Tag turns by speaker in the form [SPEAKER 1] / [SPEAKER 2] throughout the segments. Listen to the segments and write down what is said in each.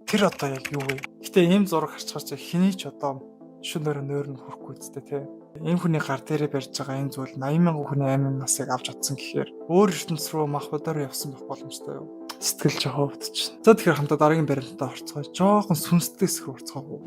[SPEAKER 1] Тэр одоо яг юу вэ? Гэтэ ийм зураг харчихаар чи хэний ч одоо шөнөөр нойр нь хүрэхгүй үстэй те. Энэ хүний гар дээрээ барьж байгаа энэ зүйл 80 мянган хүний амин насыг авч чадсан гэхээр өөр ертөнц рүү мах бодоор явсан байх боломжтой юу? Сэтгэл жоохон өвдчихнө. За, тэгэхээр хамтаа дараагийн баримтаа орцгоё. Жоохон сүнстэй хэсэг рүү орцгоё.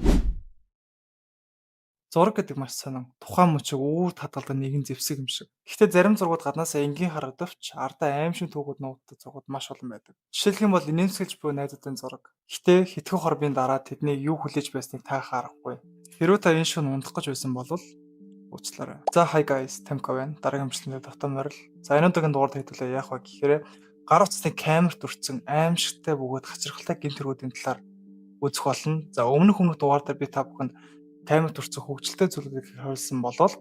[SPEAKER 1] Зураг гэдэг маш сонин. Тухайн мөчийг үүр татгалдаг нэгэн зэвсэг юм шиг. Гэхдээ зарим зургууд гаднаасаа энгийн харагдавч ардаа аймшиг түүхүүд нуугддаг зургууд маш олон байдаг. Жишээлх юм бол инээмсэглэж буй найзуудын зураг. Гэхдээ хэдхэн хорбын дараа тэдний юу хүлээж байсныг та харахгүй. Хэрвээ та энэ шөнө унтах гэж байсан бол уучлаарай. За, hi guys, Tamko байна. Дараагийн бичлэгээр тавтан морил. За, энэ удаагийн дугаар хэдүүлээ яах вэ гэхээр гар утасны камерт өртсөн аимшигтай бөгөөд хачирхалтай гэмт хэргүүдийн талаар үзэх болно. За, өмнөх өмнөх дугаар дээр би та бүхэнд камерт өртсөн хөгжилтэй зүйлүүдийг харуулсан болол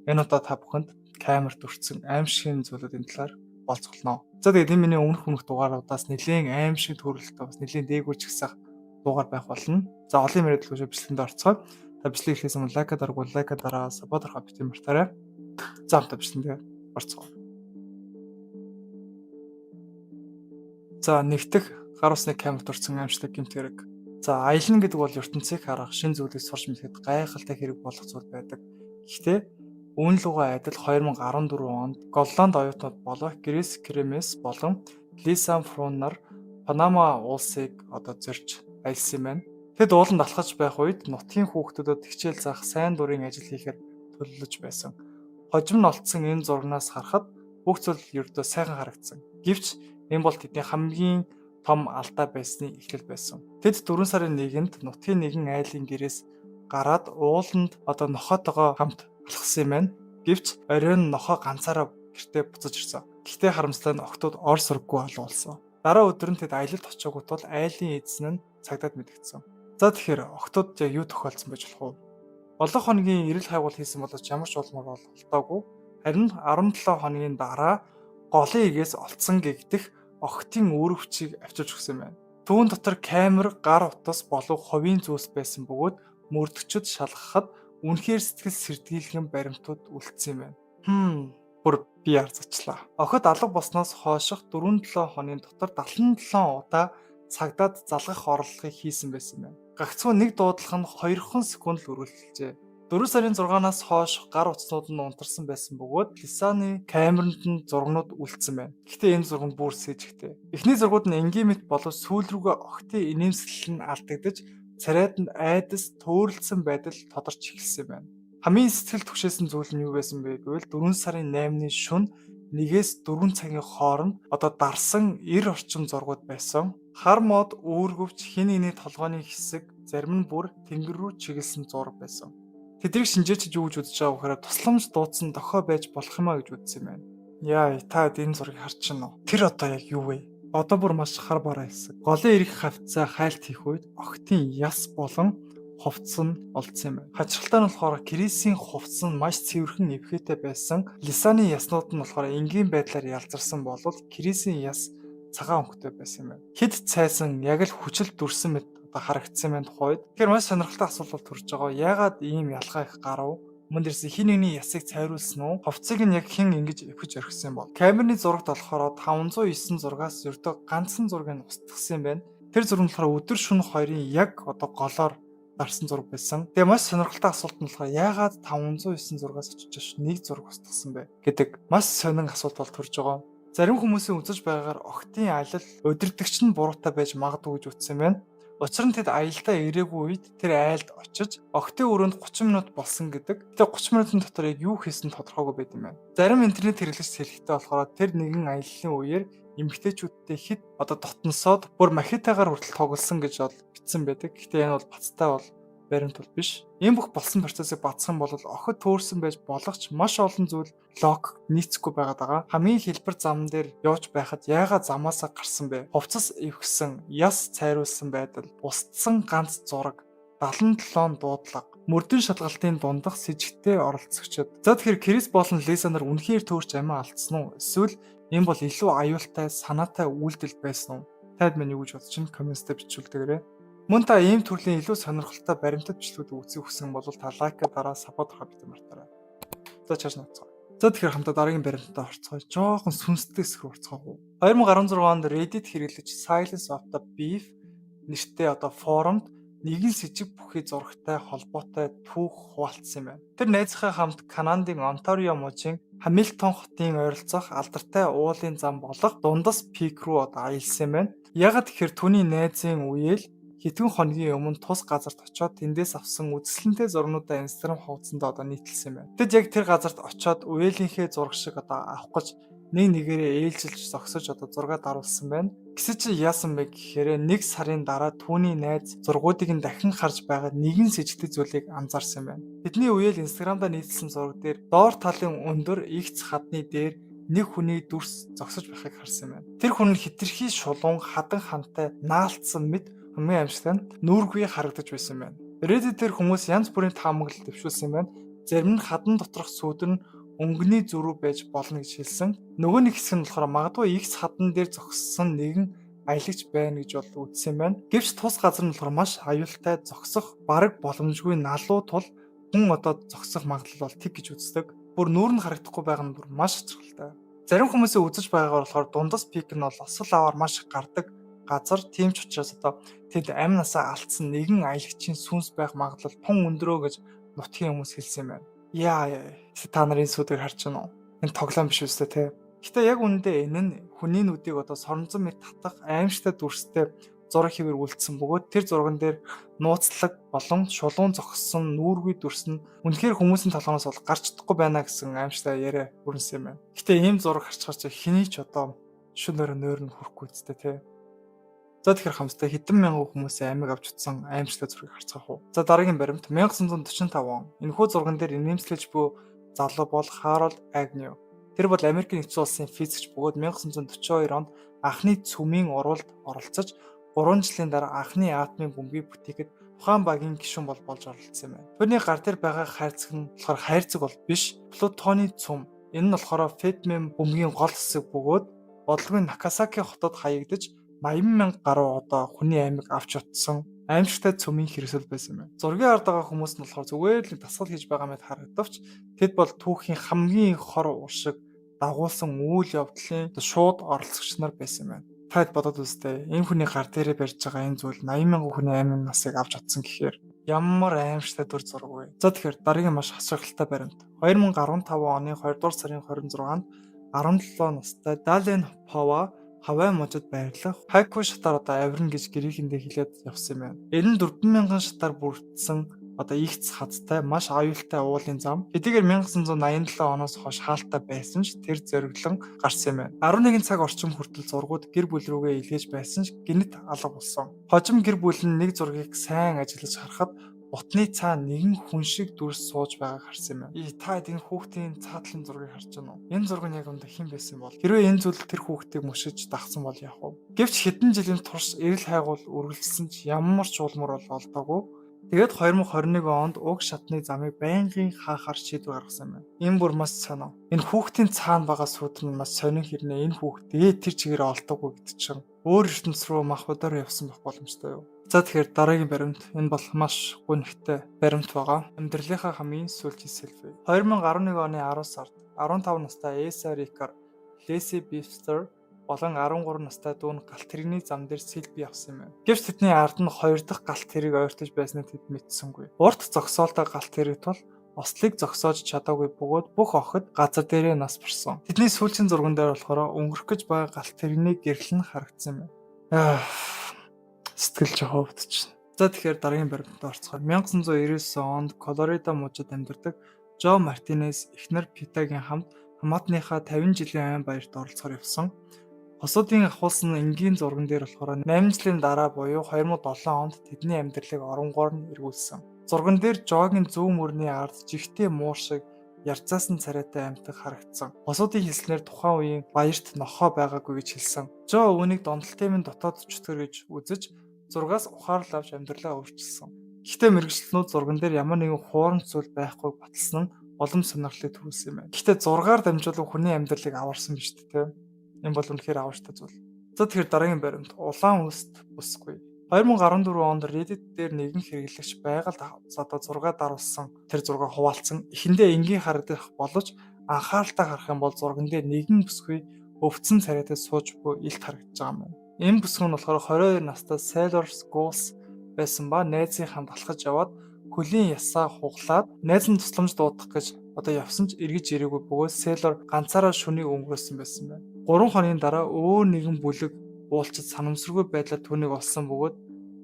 [SPEAKER 1] энэ удаа та бүхэнд камерт өртсөн аимшигын зүйлүүдийн талаар болцголно. За, тэгээд энэ миний өмнөх өмнөх дугааруудаас нэлээн аимшиг төрөлтөө, бас нэлээн дээгүүр чигсах дугаар байх болно. За, олон юм яриад л бичлэгэнд орцгоё. Та бичлэг эхлээс өмнө like даргуул, like дараа sub дарахаа битгий мартаарай. За, хамтаа бичлэгэнд орцгоё. За, нэгдэх гар усны камерт өртсөн аимшигтай гэмт хэрэг. За, аялна гэдэг бол ертөнцийг харах, шинэ зүйлийг сурч мэдэхэд гайхалтай хэрэг болох зүйл байдаг. Гэхдээ үүн лугаа адил 2014 онд Голланд оюутнууд болох Крис Кремес болон Лиса Фрун нар Панама улсыг одоо зорж аялсан юм байна. Тэд ууланд алхаж байх үед нутгийн хүүхдүүдэд хичээл заах сайн дурын ажил хийхээр төлөвлөж байсан. Хожим нь олдсон энэ зурагнаас харахад бүх зүйл ердөө сайхан харагдсан. Гэвч энэ бол тэдний хамгийн том алдаа байсны эхлэл байсан. Тэд 4 сарын 1-нд нутгийн нэгэн айлын гэрээс гараад ууланд одоо нохоотойгоо хамт алхсан юм байна. Гэвч оройн нохоо ганцаараа гэртээ буцаж ирсэн. Гэхдээ харамсалтай нь охтууд ор сурггүй алга болсон. Дараа өдөр нь тэд аялалд очиагүй тул айлын эзэн нь цагдаад мэдэгдсэн. За, тэгэхээр охтууд яг юу тохиолдсон байж болох вэ? Олон хоногийн эрэл хайгуул хийсэн боловч ямар ч улмаар бол олдоогүй. Харин 17 хоногийн дараа голын эргээс олдсон гэгдэх охидын үүрвчийг авчирч өгсөн байна. Түүн дотор камер, гар утас болов хувийн зүйлс байсан бөгөөд мөрдөгчид шалгахад үнэхээр сэтгэл сэрдгийлгэн баримтууд үлдсэн юм байна. Бүр би арзачлаа. Охид алга болсноос хойших 4-7 хоногийн дотор 77 удаа цагдаад залгах оролдлогыг хийсэн байсан байна. Гагцхүү нэг дуудлах нь 2 секунд л үргэлжилжээ. 4 сарын 6-наас хойш гар утаснууд нь унтарсан байсан бөгөөд Лисаны камеранд нь зургнууд үлдсэн байна. Гэхдээ энэ зураг нь бүр сэжигтэй. Эхний зургууд нь энгийн мэт болов сүүл рүүгээ охидын инээмсэглэл нь алдагдаж, царайд нь айдас төөрөлдсөн байдал тодорч эхэлсэн байна. Хамгийн сэтгэл түгшээсэн зүйл нь юу байсан бэ гэвэл 4 сарын 8-ны шөнө 1-ээс 4 цагийн хооронд одоо дарсан 90 орчим зургууд байсан. Хар мод, үүргэвч, хэн нэгний толгойн хэсэг, зарим нь бүр тэнгэр рүү чиглэсэн зураг байсан. Тэднийг шинжээчид юу гэж үзэж байгаа вэ гэхээр тусламж дуудсан дохио байж болох юм а гэж үзсэн юм байна. Яа, та энэ зургийг харж байна уу? Тэр одоо яг юу вэ? Одоо бүр маш хар бараа хэсэг. Голын эрэх хавцаа хайлт хийх үед охидын яс болон хувцас нь олдсон юм байна. Хачирхалтай нь болохоор Крисийн хувцас нь маш цэвэрхэн эвхээтэй байсан. Лисаны яснууд нь болохоор энгийн байдлаар ялзарсан болвол Крисийн яс цагаан өнгөтэй байсан юм байна. Хэд цайсан яг л хүчил дүрсэн мэт одоо харагдсан юм байна тухайд. Тэгэхээр маш сонирхолтой асуулт төрж байгаа. Яагаад ийм ялгаа их гарав? Мөн дээрс хэн нэгний ясыг цайруулсан уу? Хувцсыг нь яг хэн ингэж эвхэж орхисон юм бол? Камерны зурагт болохоор 509 зургаас ердөө ганцхан зургийг устгасан юм байна. Тэр зураг нь болохоор өдөр шөнө хоёрын яг одоо голоор дарсан зураг байсан. Тэгээ маш сонирхолтой асуулт нь болохоор яагаад 509 зургаас очиж нэг зураг устгасан бэ гэдэг маш сонин асуулт бол төрж байгаа. Зарим хүмүүсийн үзэж байгаагаар охидын аялал удирдагч нь буруутай байж магадгүй гэж үзсэн байна. Учир нь тэд аялдаа ирээгүй үед тэр айлд очиж охидын өрөөнд 30 минут болсон гэдэг. Тэгээ 30 минутын дотор яг юу хийсэн тодорхойгүй байт юм байна. Зарим интернет хэрэглэгч хэлэхдээ болохоор тэр нэгэн аяллаа үеэр эмэгтэйчүүдтэй хэд одоо дотносоод бүр махитагаар хүртэл тоглосон гэж бол бичсэн байдаг. Гэхдээ энэ бол бацтай бол баримт бол биш. Энэ бүх болсон процессыг батсах юм бол охид төөрсөн байж болох ч маш олон зүйл логик нийцэхгүй байгаад байгаа. Хамгийн хялбар зам дээр явж байхад яагаад замаасаа гарсан бэ? Хувцас эвхсэн, яс цайруулсан байдал, устсан ганц зураг, 77 дуудлага, мөрдөн шалгалтын дундах сэжигтэй оролцогчид. За, тэгэхээр Крис болон Лиза нар үнэхээр төөрч амиа алдсан уу? Эсвэл энэ бол илүү аюултай, санаатай үйлдэл байсан уу? Таад минь юу гэж бодож чинь comment дээр бичүүлдэгээрэй. Мөн та ийм төрлийн илүү сонирхолтой баримтат бичлэгүүд үзэх хүсэн бол та like дараа sub дарахаа битгий мартаарай. За, чааш нууцгаа. За, тэгэхээр хамтаа дараагийн баримтатаа орцгоё. Жоохон сүнстэй хэсэг рүү орцгоё. 2016 онд Reddit хэрэглэгч Silence of the Beef нэртэй одоо форумд нэгэн сэжиг бүхий зурагтай холбоотой түүх хуваалцсан юм байна. Тэр найзынхаа хамт Канадын Онтарио мужийн Хамилтон хотын ойролцоох алдартай уулын зам болох Дундас Пик рүү одоо аялсан юм байна. Яагаад гэхээр түүний найзын үеэл хэдхэн хоногийн өмнө тус газарт очиод тэндээс авсан үзэсгэлэнтэй зургуудаа Instagram хуудсанд одоо нийтэлсэн юм байна. Тэд яг тэр газарт очиод үеэлийнхээ зураг шиг одоо авах гэж нэг нэгээрээ ээлжилж зогсож одоо зураг даруулсан байна. Гэсэн чинь яасан бэ гэхээр нэг сарын дараа түүний найз зургуудыг нь дахин харж байгаад нэгэн сэжигтэй зүйлийг анзаарсан байна. Тэдний үеэл Instagram-да нийтэлсэн зураг дээр доор талын өндөр эгц хадны дээр нэг хүний дүрс зогсож байхыг харсан байна. Тэр хүн нь хэтэрхий шулуун, хадан хантай, наалтсан мэт, хамгийн аимшигтай нь нүүргүй харагдаж байсан байна. Reddit дээр хүмүүс янз бүрийн таамаглал дэвшүүлсэн байна. Зарим нь хадан доторх сүүдэр нь өнгөний зөрүү байж болно гэж хэлсэн. Нөгөө нэг хэсэг нь болохоор магадгүй эгц хадан дээр зогссон нэгэн аялагч байна гэж бол үзсэн байна. Гэвч тус газар нь болохоор маш аюултай, зогсох бараг боломжгүй налуу тул хүн одоо зогсох магадлал бол тэг гэж үздэг. Бүр нүүр нь харагдахгүй байгаа нь бүр маш хоцролтой. Зарим хүмүүсийн үзэж байгаагаар болохоор Дундас Пик нь бол осол аваар маш их гардаг газар. Тийм ч учраас одоо тэнд амь насаа алдсан нэгэн аялагчийн сүнс байх магадлал тун өндрөө гэж нутгийн хүмүүс хэлсэн юм байна. Яа, та нарын сүүдийг харж байна уу? Энэ тоглоом биш үстэй те. Гэтэ яг үнэндээ энэ нь хүний нүдийг одоо соронзон мэт татах аимшигтай дүрстэй зураг хэвээр үлдсэн бөгөөд тэр зурган дээр нууцлаг болон шулуун зогссон нүүргүй дүрс нь үнэхээр хүмүүсийн толгоноос бол гарч чадахгүй байна гэсэн аимшигтай яриа өрнөсөн юм байна. Гэтэ ийм зураг харчихаар чи хэний ч одоо шөнөөр нойр нь хүрэхгүй үстэй те. За, тэгэхээр хамтдаа хэдэн мянган хүмүүсийн амийг авч утсан аимшигтай зургийг харцгаах уу. За, дараагийн баримт: 1945 он. Энэхүү зурган дээр инээмсэглэж буй залуу бол Харолд Агниу. Тэр бол Америкийн нэгдсэн улсын физикч бөгөөд 1942 онд анхны цөмийн уруулд оролцож, 3 жилийн дараа анхны атомын бөмбөгийг бүтээхэд тухайн багийн гишүүн болж оролцсон юм байна. Түүний гар дээр байгаа хайрцаг нь болохоор хайрцаг бол биш, Плутоны цөм. Энэ нь болохоор Фетмен бөмбөгийн гол хэсэг бөгөөд бодлогын Накасаки хотод хаягдаж 80 мянга гаруй одоо хүний амийг авч утсан аимшигтай цөмийн хэрэгсэл байсан юм байна. Зургийн ард байгаа хүмүүс нь болохоор зүгээр л дасгал хийж байгаа мэт харагдавч тэд бол түүхийн хамгийн хор уршиг дагуулсан үйл явдлын шууд оролцогч нар байсан юм байна. Та хэд бодоод үзтээ. Энэ хүний гар дээрээ барьж байгаа энэ зүйл 80 мянган хүний амин насыг авч утсан гэхээр ямар аимшигтай дүр зураг вэ? За, тэгэхээр дараагийн маш хасрахалтай баримт. 2015 оны 2 дугаар сарын 26-нд 17 настай Дален Пова Хавай мужид байрлах Хайку шатаар одоо авирна гэж гэрийнхэндээ хэлээд явсан юм байна. Энэ нь 4000 шатаар бүрдсэн одоо эгц хадтай маш аюултай уулын зам. Хэдийгээр 1987 оноос хойш хаалттай байсан ч тэр зориглон гарсан юм байна. 11 цаг орчим хүртэл зургууд гэр бүл рүүгээ илгээж байсан ч гэнэт алга болсон. Хожим гэр бүл нь нэг зургийг сайн ажиллаж харахад утны цаана нэгэн хүн шиг дүрс сууж байгааг харсан юм байна. И та энэ хүүхдийн цаатлын зургийг харж байна уу? Энэ зураг нь яг үндэ хэн байсан бол? Хэрвээ энэ зүйл тэр хүүхдийг мөшөж дагсан бол яах вэ? Гэвч хэдэн жилийн турш эрэл хайгуул үргэлжилсэн ч ямар ч уулмар бол олдоогүй. Тэгээд 2021 онд уг шатны замыг байнгын хаахаар шийдвэр гаргасан юм байна. Энэ бүр маш сонио. Энэ хүүхдийн цаана байгаа сүүдэр нь маш сонин хэрнээ энэ хүүхд тэгээд тэр чигээр олдоогүй гэдэг чинь өөр ертөнц рүү мах бодоор явсан байх боломжтой юу? За, тэгэхээр дараагийн баримт: энэ бол маш гүнхтэй баримт байгаа. Амьдралынхаа хамгийн сүүлийн селфи. 2011 оны 10 сард 15 настай Эса Рикар, Леси Бивстер болон 13 настай дүү нь галт тэрэгний зам дээр селфи авсан юм байна. Гэвч тэдний ард нь хоёр дахь галт тэрэг ойртож байсныг тэд мэдсэнгүй. Урт зогсоолтой галт тэрэг тул ослыг зогсоож чадаагүй бөгөөд бүх охид газар дээрээ нас барсан. Тэдний сүүлчийн зурган дээр болохоор өнгөрөх гэж байгаа галт тэрэгний гэрэл нь харагдсан юм байна. Сэтгэл жохоо өвдчихнө. За, тэгэхээр дараагийн баримтанд орцгоё. 1999 онд Колорадо мужид амьдардаг Жо Мартинес эхнэр Питагийн хамт хамаатныхаа 50 жилийн айн баярт оролцохоор явсан. Хосуудын ахуулсан энгийн зурган дээр болохоор 8 жилийн дараа буюу 2007 онд тэдний амьдралыг оронгоор нь эргүүлсэн. Зурган дээр Жогийн зүүн мөрний ард жигтэй муур шиг ярзаасан царайтай амьтан харагдсан. Босуудын хэлснээр тухайн үеийн баярт нохой байгаагүй гэж хэлсэн. Жо үүнийг донтолтын минь дотоод чөтгөр гэж үзэж, зургаас ухаарлал авч амьдралаа өөрчилсөн. Гэхдээ мэргэжилтнүүд зурган дээр ямар нэгэн хуурамч зүйл байхгүйг баталсан нь улам сонирхлыг төрүүлсэн юм байна. Гэхдээ зургаар дамжуулан хүний амьдралыг аварсан биз дээ, тэ. Энэ бол үнэхээр авартай зүйл. За, тэгэхээр дараагийн баримт: улаан үст бүсгүй. 2014 онд Reddit дээр нэгэн хэрэглэгч байгальд одоо зураг даруулсан, тэр зураг хуваалцсан. Эхэндээ энгийн харагдах боловч анхааралтай харах юм бол зурган дээр нэгэн бүсгүй өвдсөн царайтай сууж буй илт харагдаж байгаа юм байна. Энэ бүсгүй нь болохоор 22 настай Sailor Schools байсан ба найзын хамт алхаж яваад хөлийн ясаа хуглаад найз нь тусламж дуудах гэж одоо явсан ч эргэж ирээгүй бөгөөд Sailor ганцаараа шөнийг өнгөрөөсөн байсан байна. 3 хоногийн дараа өөр нэгэн бүлэг уулчид санамсаргүй байдлаар түүнийг олсон бөгөөд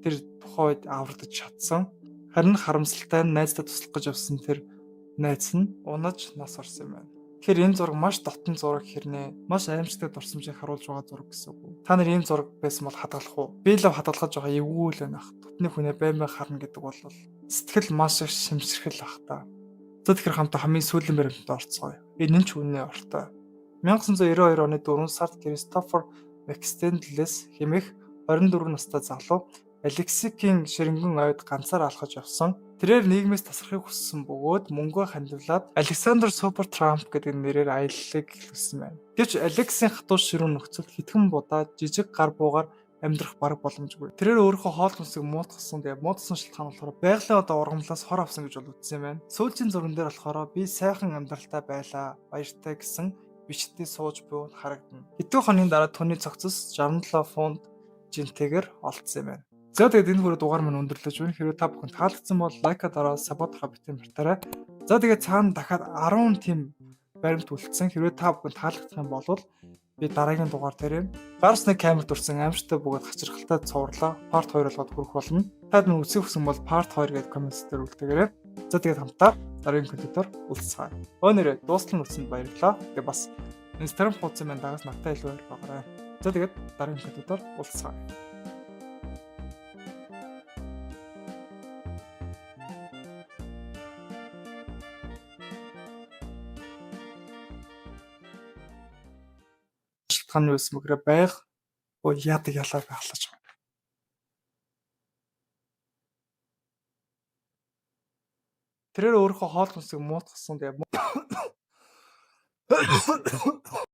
[SPEAKER 1] тэр тухайн үед аврагдаж чадсан. Харин харамсалтай нь найздаа туслах гэж явсан тэр найз нь унаж нас орсон юм байна. Тэгэхээр энэ зураг маш дотн зураг хэрнээ маш аимшигтай дурсамжийг харуулж байгаа зураг гэсэн үг. Та нар ийм зураг байсан бол хадгалах уу? Би л хадгалах жоохон эвгүй л байна ах. Дотны хүнээ байн байн харна гэдэг бол сэтгэл маш их шимширхэл ах та. За тэгэхээр хамтаа хамгийн сүүлийн баримтанд орцгоё. Энэ нь ч үнэ ортой. 1992 оны 4 сард Кристофер Макстендлес хэмээх 24 настай залуу Алексикийн ширэнгэн ойд ганцаар алхаж явсан. Тэрээр нийгмээс тасрахыг хүссэн бөгөөд мөнгөө хандивлаад Александр Супер Трамп гэдэг нэрээр аяллыг эхлүүлсэн байна. Гэвч Алексийн хатуу ширүүн нөхцөлд хэдхэн удаа жижиг гар буугаар амьдрах бараг боломжгүй. Тэрээр өөрийнхөө хоол хүнсийг муутгасан. Тэгээ муутгасан шалтгаан болохоор байгалийн одоо ургамлаас хор авсан гэж бол үзсэн юм байна. Сүүлчийн зурган дээр болохоор би сайхан амьдралтай байлаа, баяртай гэсэн бичтэй сууж буй нь харагдана. Хэдэн хоногийн дараа түүний цогцос 67 фунт жинтэйгээр олдсон юм байна. За тэгээд энэ хүрээ дугаар маань өндөрлөж байна. Хэрвээ та бүхэн таалагдсан бол like аа дараад support битгий мартаарай. За тэгээд цаана дахиад 10 тийм баримт үлдсэн. Хэрвээ та бүхэн таалагдах юм бол би дараагийн дугаар дээр гар усны камерт өрсөн аимшигтай бөгөөд хачирхалтай цувралаа part 2 болгоод хүргэх болно. Та нар үзэх хүсэн бол part 2 гэдэг comment дээр үлдээгээрэй. За тэгээд хамтдаа дараагийн контентоор уулзцгаая. Өнөөдөр дуустал нь үзсэнд баярлалаа. Тэгээд бас Instagram хуудсан маань дагаас надтай илүү ойр байгаарай. За тэгээд дараагийн контентоор уулзцгаая. Шалтгаан нь юу байсан бэхээр байг яадаг ялаа байхлаж байгаа. Тэрээр өөрийнхөө хоол хүнсийг муутгасан. Тэгээ